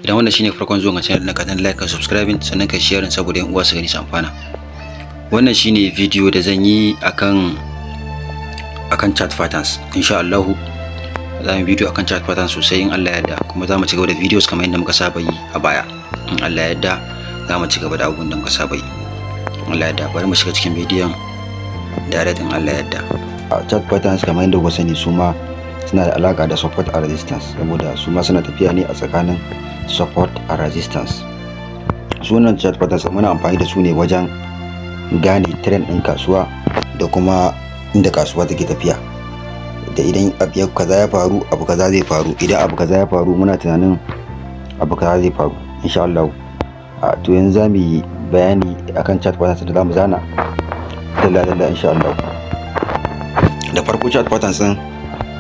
Idan wannan shine farkon zuwan ka channel ɗin, ka danna like, ka subscribing, sannan ka share saboda yan uwa su gani su amfana. Wannan shine video da zan yi akan chart patterns. Insha Allah za mu video akan chart patterns sosai in Allah ya yarda, kuma za mu ci gaba da videos kamar yadda muka saba yi a baya. In Allah ya yarda za mu ci gaba da abubuwan da muka saba yi. In Allah ya yarda, bari mu shiga cikin bidiyon direct in Allah ya yarda. Chart patterns, kamar yadda kuka sani, su ma suna da alaka da support and resistance, saboda su ma suna tafiya ne a tsakanin support and resistance. Su wannan chart patterns muna amfani da su ne wajen gane trend ɗin kasuwa da kuma inda kasuwa take tafiya. Da idan abu kaza ya faru, abu kaza zai faru. Idan abu kaza ya faru, muna tunanin abu kaza zai faru insha Allah. To, yanzu za mu yi bayani akan chart patterns da za mu zana dalla dalla insha Allah. Da farko, chart patterns din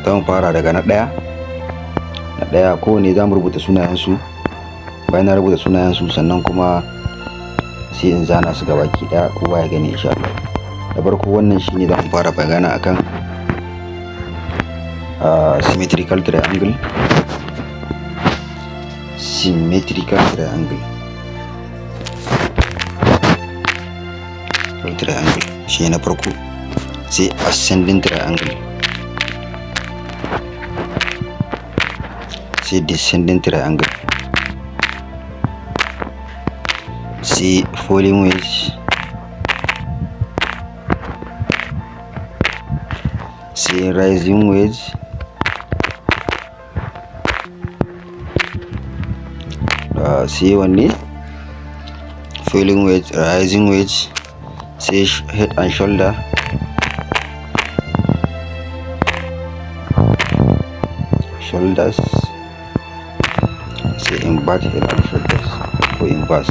za mu fara daga na ɗaya. Na ɗaya, kowane za mu rubuta sunayensu. Bayan na rubuta sunayensu, sannan kuma sai in zana su gabaki ɗaya, kowa ya gani insha Allah. Da farko, wannan shine za mu fara magana akan symmetrical triangle. Symmetrical triangle shi na farko. Sai ascending triangle, sai descending triangle, sai falling wedge, sai rising wedge, sai wanne? Falling wedge, rising wedge, sai head and shoulder, shoulders, sai invert head and shoulders ko inverse.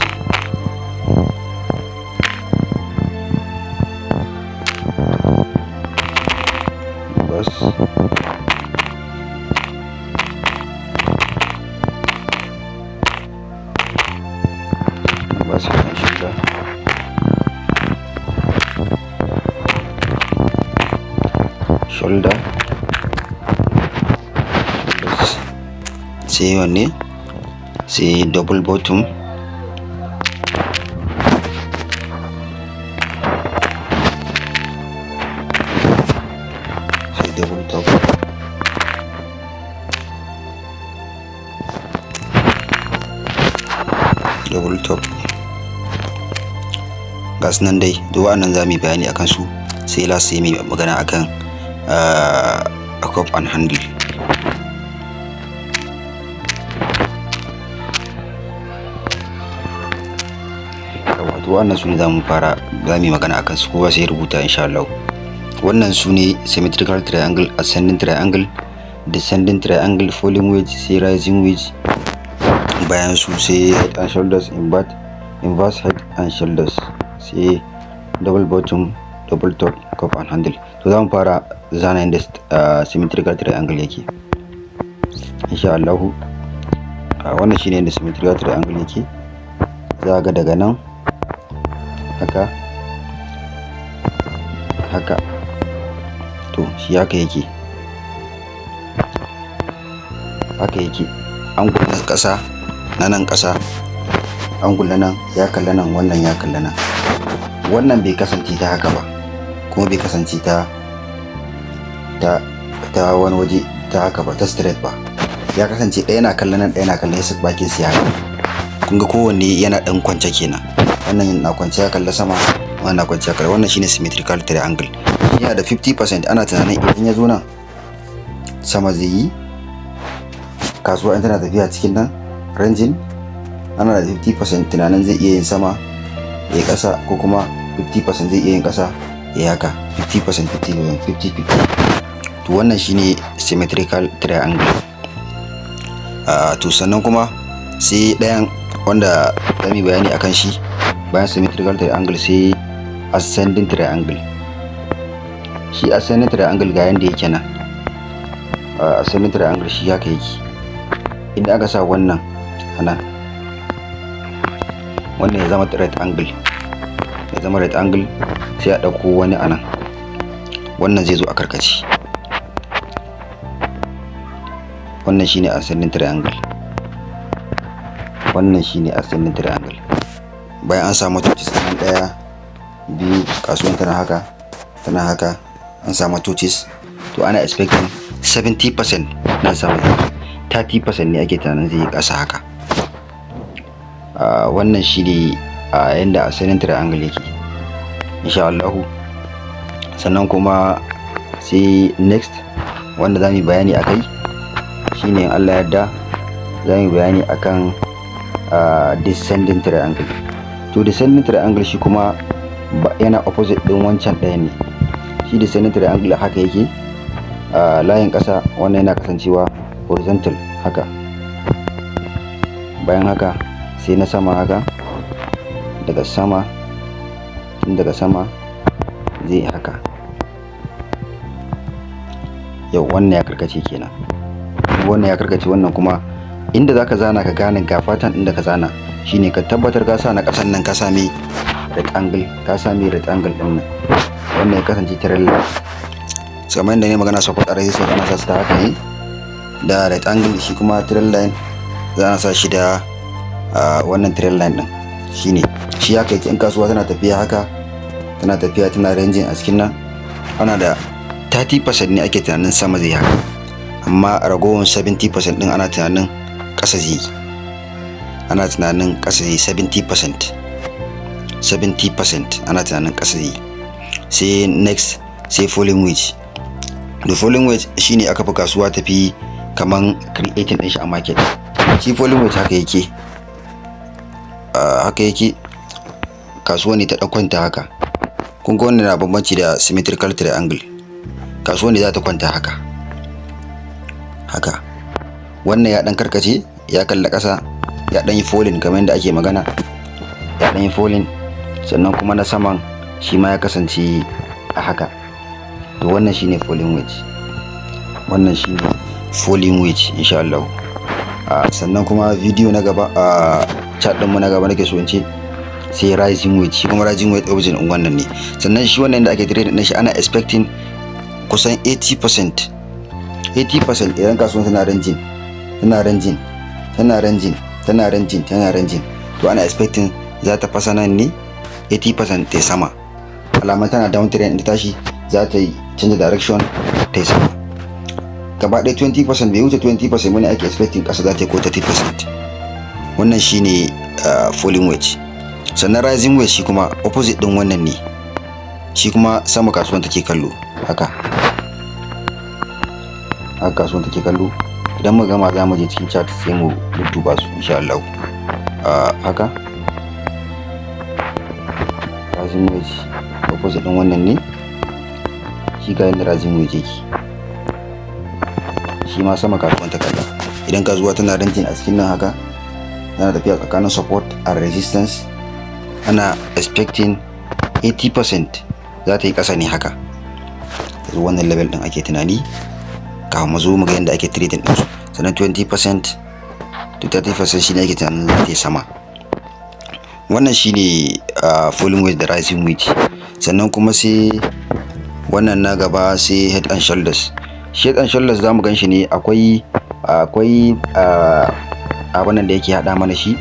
Inverse head and shoulder, shoulders. Sai wanne? Sai double bottom, sai double top, double top. Ga su nan dai, duk wa'annan za mu yi bayani akan su. Sai last, sai mu yi magana akan cup and handle. Wato wannan su ne za mu fara, za mu yi magana akan su. Kowa sai rubuta insha Allah. Wannan su ne symmetrical triangle, ascending triangle, descending triangle, falling wedge, sai rising wedge. Bayan su sai head and shoulders, inverse head and shoulders, sai double bottom, double top, cup and handle. To, za mu fara zana yadda symmetrical triangle yake insha Allah. Wannan shine yadda symmetrical triangle yake. Za ga daga nan haka haka. To, shi haka yake, haka yake. Angle na ƙasa na nan ƙasa, angle na nan ya kalla nan, wannan ya kalla nan. Wannan bai kasance ta haka ba, kuma bai kasance ta wani waje ta haka ba, ta straight ba. Ya kasance ɗaya na kalla nan, ɗaya na kalla ya bakin su haka. Kun ga kowanne yana ɗan kwance kenan. Wannan na kwance ya kalla sama, wannan na kwance ya kalla. Wannan shine symmetrical triangle. Yana da 50%. Ana tunanin idan ya zo nan, sama zai yi. Kasuwa in tana tafiya cikin nan ranging, ana da 50% tunanin zai iya yin sama ya kasa, ko kuma 50% zai iya yin kasa ya haka. 50%, 50%, 50, 50. To, wannan shine symmetrical triangle. To, sannan kuma sai ɗayan wanda za mu yi bayani akan shi bayan symmetrical triangle, sai ascending triangle. Shi ascending triangle ga yanda yake nan. Ascending triangle shi haka yake. Inda aka sa wannan a nan, wannan ya zama right angle, ya zama right angle. Sai a ɗauko wani a nan, wannan zai zo a karkace. Wannan shine ascending triangle. Wannan shine ascending triangle. Bayan an samu touches nan, ɗaya, biyu, kasuwan tana haka, tana haka, an samu touches, to ana expecting 70% na sama, 30% ne ake tunanin zai yi ƙasa haka. Wannan shine yanda ascending triangle yake, insha Allahu. Sannan kuma sai next wanda za mu yi bayani akai shine, in Allah yarda, za mu yi bayani akan descending triangle. To, descending triangle shi kuma yana opposite din wancan ɗayan ne. Shi descending triangle haka yake, layin ƙasa wannan yana kasancewa horizontal haka. Bayan haka sai na sama haka, daga sama, tun daga sama zai haka. Yau wannan ya karkace kenan, wannan ya karkace. Wannan kuma inda zaka zana ka gane ga pattern ɗin da ka zana shine ka tabbatar ka sa na ƙasan nan, ka sami rectangle, ka sami rectangle ɗin nan, wannan ya kasance trail line. Kamar yadda ne magana, support and resistance ana sa su ta haka ne da rectangle. Shi kuma trail line za a sa shi da wannan trail line din. Shine shi haka yake. In kasuwa tana tafiya haka, tana tafiya, tana ranging a cikin nan, ana da 30% ne ake tunanin sama zai haka, amma ragowar 70% din ana tunanin ƙasa zai yi. Ana tunanin ƙasa zai 70%, 70% ana tunanin ƙasa zai. Sai next, sai falling wedge. The falling wedge shine aka fi kasuwa tafi kaman creating din shi a market. Shi falling wedge haka yake, haka yake. Kasuwa ne ta dan kwanta haka. Kun ga wannan na bambanci da symmetrical triangle. Kasuwa ne za ta kwanta haka haka. Wannan ya dan karkace, ya kalla ƙasa, ya dan yi falling kamar yadda ake magana, ya dan yi falling. Sannan kuma na saman shi ma ya kasance a haka. To, wannan shine falling wedge. Wannan shine falling wedge, insha Allah. Sannan kuma video na gaba, a chart ɗinmu na gaba nake so in ce, sai rising wedge. Shi kuma rising wedge opposite din wannan ne. Sannan shi wannan da ake trading din shi, ana expecting kusan 80%, 80% idan kasuwan tana ranging, tana ranging, tana ranging, tana ranging, tana ranging, to ana expecting za ta fasa nan ne 80% ta sama. Alaman tana down trend, ta tashi za ta yi canza direction ta yi sama gaba ɗaya. 20%, bai wuce 20% wani ake expecting ƙasa za ta yi ko 30%. Wannan shine falling wedge. Sannan rising wedge shi kuma opposite din wannan ne. Shi kuma sama kasuwan take kallo, haka haka kasuwan take kallo. Idan muka gama, za mu je cikin chart sai mu dudduba su, insha Allah. Haka rising wedge opposite din wannan ne. Shi ga yanda rising wedge yake. Shi ma sama kasuwan ta kalla. Idan kasuwa tana ranging a cikin nan haka, tana tafiya tsakanin support and resistance, ana expecting 80% za ta yi ƙasa ne haka. Yanzu wannan level din ake tunani kafin mu zo mu ga yadda ake trading din su. Sannan 20% to 30% shine ake tunanin za ta yi sama. Wannan shine falling wedge da rising wedge. Sannan kuma sai wannan na gaba, sai head and shoulders. Head and shoulders za mu gan shi ne, akwai abin da yake hada mana shi.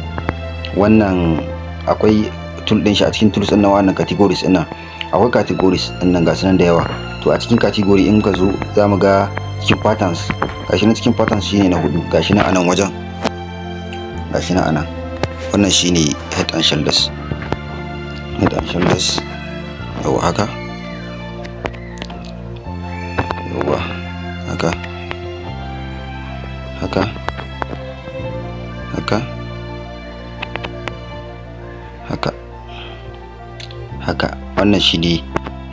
Wannan akwai tool din shi a cikin tools din nan, wannan categories din nan. Akwai categories din nan, ga su nan da yawa. To, a cikin category in ka zo, za mu ga cikin patterns, gashi nan cikin patterns shine na hudu, gashi nan anan wajen, gashi nan anan. Wannan shine head and shoulders. Head and shoulders, yawa, haka, yawa, haka, haka, haka, haka, haka. Wannan shine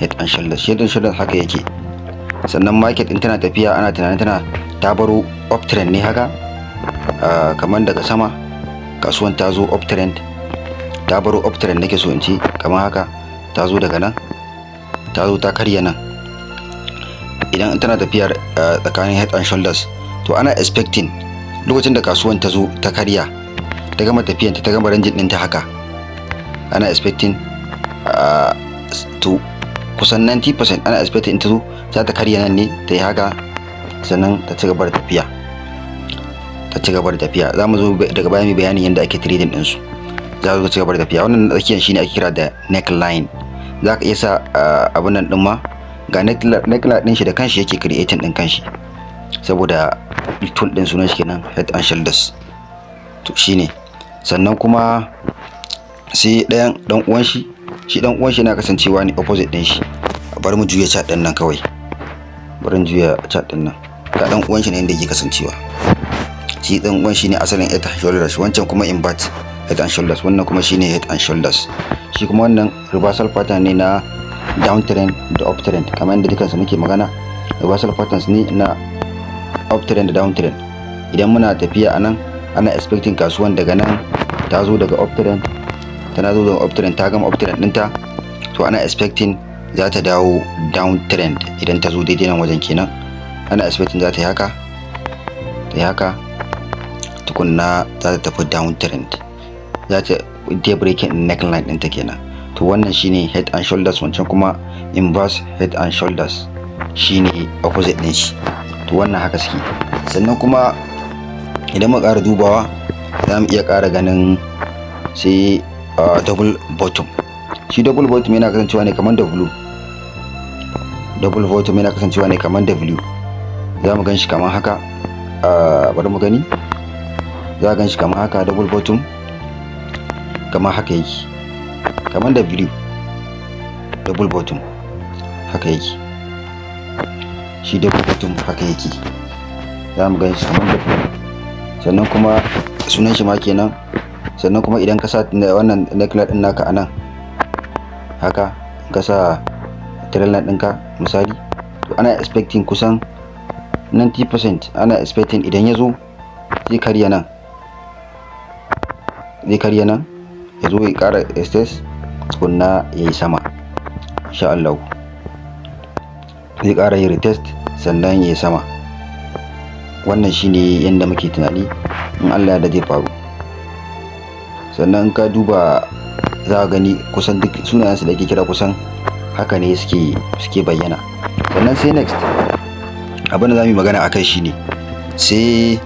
head and shoulders. Head and shoulders haka yake. Sannan market din tana tafiya, ana tunanin tana ta baro uptrend ne haka, kamar daga sama kasuwan ta zo uptrend, ta baro uptrend nake so in ce, kamar haka, ta zo daga nan, ta zo ta karya nan. Idan tana tafiya tsakanin head and shoulders, to ana expecting lokacin da kasuwan ta zo ta karya, ta gama tafiyan ta gama ranging ɗinta haka, ana expecting to kusan 90% ana expecting in ta zo za ta karya nan ne, ta yi haka, sannan ta ci gaba da tafiya. Ta Ta ci gaba da tafiya. Za mu zo daga baya mu bayanin yadda ake trading ɗinsu. Za su ci gaba da tafiya. Wannan tsakiyar shine ake kira da neckline. Za ka iya sa abun nan ɗin ma, ga neckline ɗin shi da kanshi yake creating ɗin kanshi, saboda tool ɗin sunan shi kenan head and shoulders. To, shine. Sannan kuma sai ɗayan ɗan uwan shi. Shi ɗan uwan shi yana kasancewa ne opposite ɗin shi. Bari mu juya chart ɗin nan kawai, bari mu juya chart ɗin nan. Ga ɗan uwan shi ne inda yake kasancewa. Shi ɗan uwan shi ne asalin head and shoulders, wancan kuma invert head and shoulders, wannan kuma shine head and shoulders. Shi kuma wannan reversal pattern ne na downtrend da uptrend, kamar yadda dukansu muke magana, reversal patterns ne na uptrend da downtrend. Idan muna tafiya a nan, ana expecting kasuwan daga nan ta zo daga uptrend, tana zo daga uptrend, ta gama uptrend ɗinta, to ana expecting za ta dawo downtrend. Idan ta zo daidai nan wajen kenan, ana expecting za ta yi haka, ta yi haka, tukunna za ta tafi downtrend, za ta ta breaking neckline ɗinta kenan. To, wannan shine head and shoulders, wancan kuma inverse head and shoulders, shine opposite ɗin shi. To, wannan haka suke. Sannan kuma idan muka ƙara dubawa, za mu iya ƙara ganin sai double bottom. Shi double bottom yana kasancewa ne kamar W. Double bottom yana kasancewa ne kamar W. Za mu gan shi kamar haka. Bari mu gani. Za a gan shi kamar haka. Double bottom kamar haka yake, kamar W. Double bottom haka yake. Shi double bottom haka yake, za mu gan shi kamar W. Sannan kuma sunan shi ma kenan. Sannan kuma idan ka sa wannan neckline din naka a nan haka, ka sa trend line ɗinka misali, to ana expecting kusan 90%, ana expecting idan ya zo zai karya nan, zai karya nan, ya zo ya ƙara test, tukunna ya yi sama. Insha Allah zai ƙara yin retest, sannan ya yi sama. Wannan shine yadda muke tunani in Allah da zai faru. Sannan in ka duba, za ka gani kusan duk sunayensu da ake kira kusan haka ne suke bayyana. Sannan sai next abin da za mu yi magana akai shine sai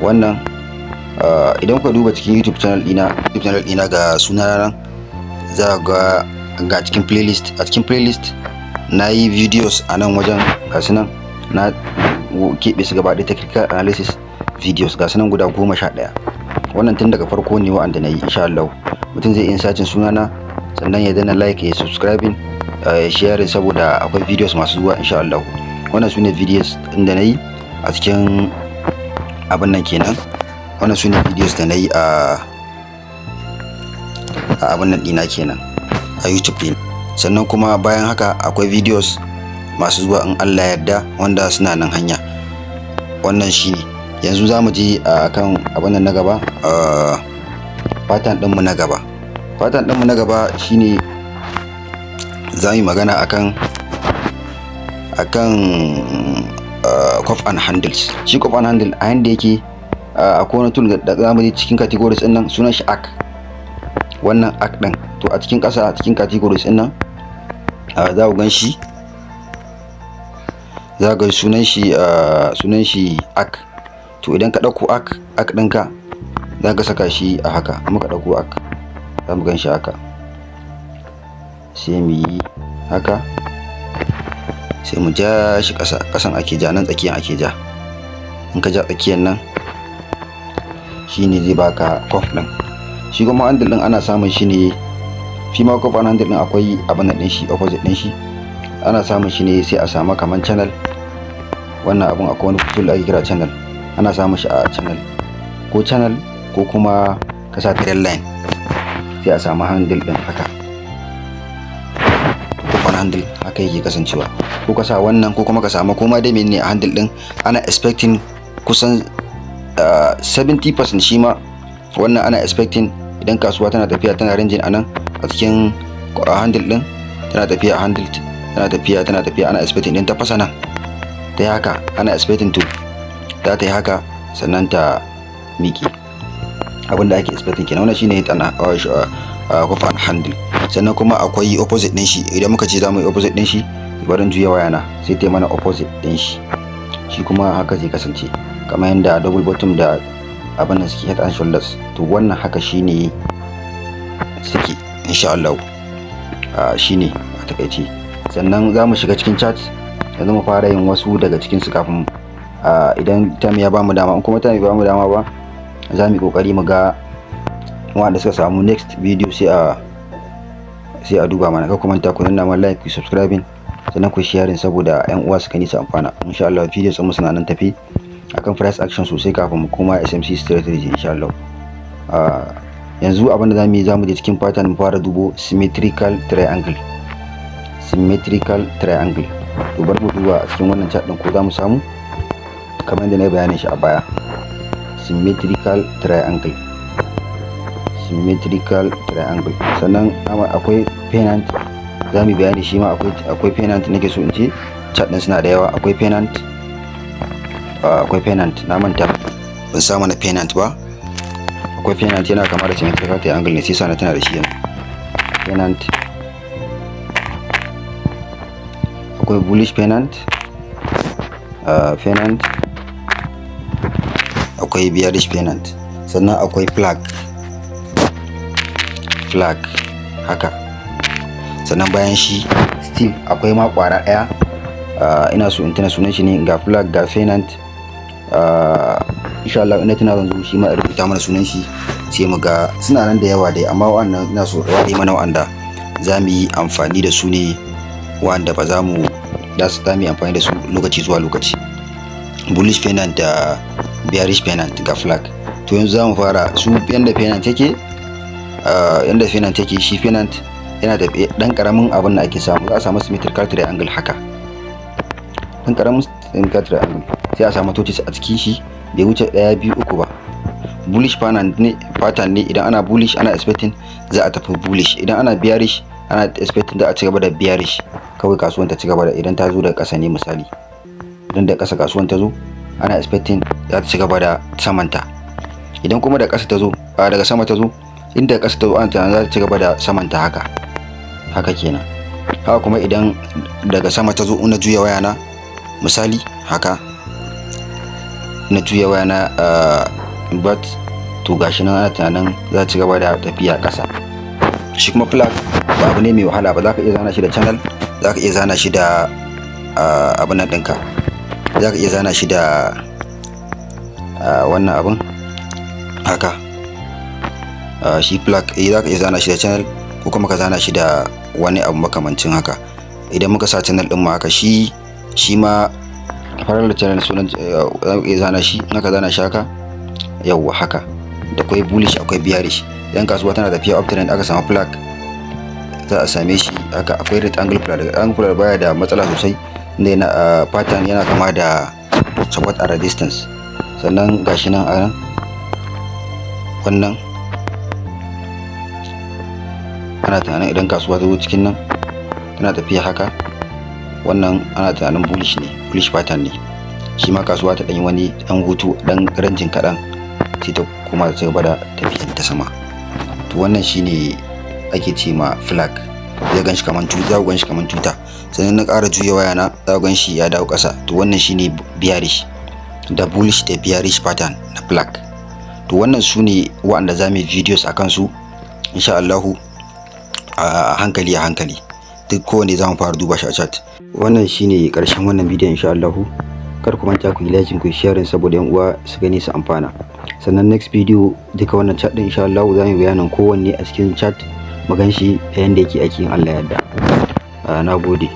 wannan. Idan kuka duba cikin YouTube channel dina, ga suna nan, za ga ga cikin playlist. A cikin playlist na yi videos a nan wajen, ga su nan na keɓe su gaba ɗaya, technical analysis videos, ga su nan guda 11. Wannan tun daga farko ne wa'anda na yi. Insha Allah mutum zai iya searching sunana, sannan ya danna like, ya subscribing, ya sharing, saboda akwai videos masu zuwa insha Allah. Wannan su ne videos ɗin da na yi a cikin abin nan kenan. Wannan su ne videos da na yi a abin nan ɗina kenan, a YouTube ɗin. Sannan kuma bayan haka akwai videos masu zuwa in Allah yarda, wanda suna nan hanya. Wannan shine. Yanzu za mu je a kan abin nan na gaba, pattern ɗinmu na gaba. Pattern ɗinmu na gaba shine za mu yi magana akan cup and handles. Shi cup and handle a yanda yake, akwai wani tool da za mu je cikin categories ɗin nan, sunan shi arc. Wannan arc ɗin, to a cikin ƙasa, a cikin categories ɗin nan, za ku gan shi, za ga sunan shi arc. To, idan ka ɗauko arc ɗinka, za ka saka shi a haka. Muka ɗauko arc, za mu gan shi haka, sai mu yi haka, sai mu ja shi ƙasa. Ƙasan ake ja, nan tsakiyan ake ja. In ka ja tsakiyan nan, shine zai baka cup ɗin. Shi kuma handle ɗin ana samun shi ne, shi ma cup and handle ɗin akwai abin ɗin shi, opposite ɗin shi. Ana samun shi ne sai a samu kaman channel. Wannan abun akwai wani tool da ake kira channel. Ana samun shi a channel, ko channel ko kuma ka sa trend line, sai a samu handle ɗin haka. Cup and handle haka yake kasancewa, ko ka sa wannan, ko kuma ka samu koma dai menene a handle ɗin. Ana expecting kusan 70%. Shi ma wannan ana expecting idan kasuwa tana tafiya, tana ranging a nan a cikin handle ɗin, tana tafiya a handle, tana tafiya, tana tafiya, ana expecting idan ta fasa nan ta yi haka, ana expecting to za ta yi haka, sannan ta miƙe. Abinda ake expecting kenan. Wannan shine hit and cup and handle. Sannan kuma akwai opposite din shi. Idan muka ce za mu yi opposite din shi, barin juya wayana, sai ta yi mana opposite din shi. Shi kuma haka zai kasance. Kamar yadda double bottom da abin da suke, head and shoulders, to wannan haka shine suke insha Allah. Shine a takaice. Sannan za mu shiga cikin chart yanzu, mu fara yin wasu daga cikin su kafin, idan time ya bamu dama. In kuma time ya bamu dama ba, za mu yi kokari mu ga wanda suka samu next video, sai a duba mana. Kar ku manta ku danna mana like, ku subscribing, sannan ku sharing saboda yan uwa su gani su amfana insha Allah. Video sun suna nan tafi akan price action sosai kafin mu koma SMC strategy insha Allah. Yanzu abin da zamu yi, zamu je cikin pattern mu fara dubo symmetrical triangle. Symmetrical triangle, to bar mu duba a cikin wannan chart din ko zamu samu kamar yadda na yi bayanin shi a baya. Symmetrical triangle, symmetrical triangle. Sannan akwai pennant, za mu bayani shi ma. Akwai pennant, nake so in ce chart din suna da yawa. Akwai pennant, akwai pennant. Na manta ban sa mana pennant ba. Akwai pennant, yana kama da symmetrical triangle ne, sai sa na tana da shi yanzu. Pennant, akwai bullish pennant, pennant, akwai bearish pennant, sannan akwai flag, flag haka. Sannan bayan shi still akwai ma kwara daya, ina so in tuna sunan shi ne. Ga flag, ga pennant. Insha Allah ina tuna zan zo shi ma in rubuta mana sunan shi, sai mu ga. Suna nan da yawa dai, amma wannan ina so ware mana wanda za mu yi amfani da su ne, wanda ba za mu da su mu yi amfani da su lokaci zuwa lokaci: bullish pennant da bearish pennant, ga flag. To yanzu za mu fara su. Yanda pennant take, yanda pennant take, shi pennant yana da dan karamin abin da ake samu. Za a samu symmetrical triangle haka, dan karamin symmetrical triangle, sai a samu touches a cikin shi, bai wuce ɗaya, biyu, uku ba. Bullish pattern ne, pattern ne. Idan ana bullish, ana expecting za a tafi bullish. Idan ana bearish, ana expecting za a ci gaba da bearish. Kawai kasuwan ta ci gaba da, idan ta zo daga ƙasa ne misali, idan da ƙasa kasuwan ta zo, ana expecting za ta ci gaba da samanta. Idan kuma da ƙasa ta zo, a daga sama ta zo, inda ƙasa ta zo, ana tunanin za ta ci gaba da samanta haka haka kenan. Haka kuma idan daga sama ta zo, na juya wayana misali haka, na juya wayana, but to gashi nan, ana tunanin za ta ci gaba da tafiya ƙasa. Shi kuma flag ba abu ne mai wahala ba. Za ka iya zana shi da channel, za ka iya zana shi da abin nan ɗinka, za ka iya zana shi da wannan abin haka. Shi flag, eh, za ka iya zana shi da channel ko kuma ka zana shi da wani abu makamancin haka. Idan muka sa channel ɗin mu haka, shi ma parallel channel sunan, za ka iya zana shi. In aka zana shi haka, yawwa, haka, da akwai bullish, akwai bearish. Idan kasuwa tana tafiya uptrend, aka samu flag, za a same shi haka. Akwai rectangle flag. Rectangle flag baya da matsala sosai, inda yana pattern yana kama da support and resistance. Sannan gashi nan a nan, wannan ana tunanin idan kasuwa ta zo cikin nan tana tafiya haka, wannan ana tunanin bullish ne, bullish pattern ne shi ma. Kasuwa ta ɗan yi wani ɗan hutu, ɗan ranging kaɗan, sai ta kuma ta gaba da tafiyan ta sama. To wannan shine ake ce ma flag. Zai ganshi kaman tuta, za ku ganshi kaman tuta. Sannan na ƙara juya wayana, za ku ganshi ya dawo ƙasa. To wannan shine bearish da bullish da bearish pattern na flag. To wannan su ne waɗanda za mu yi videos a kansu insha Allahu, a hankali a hankali. Duk kowanne za mu fara duba shi a chart. Wannan shine ƙarshen wannan bidiyon insha Allahu. Kar ku manta ku yi like, ku yi sharing saboda yan uwa su gani su amfana. Sannan next video, duka wannan chart din insha Allahu za mu yi bayanin kowanne a cikin chart, mu gan shi da yanda yake aiki in Allah ya yarda. Na gode.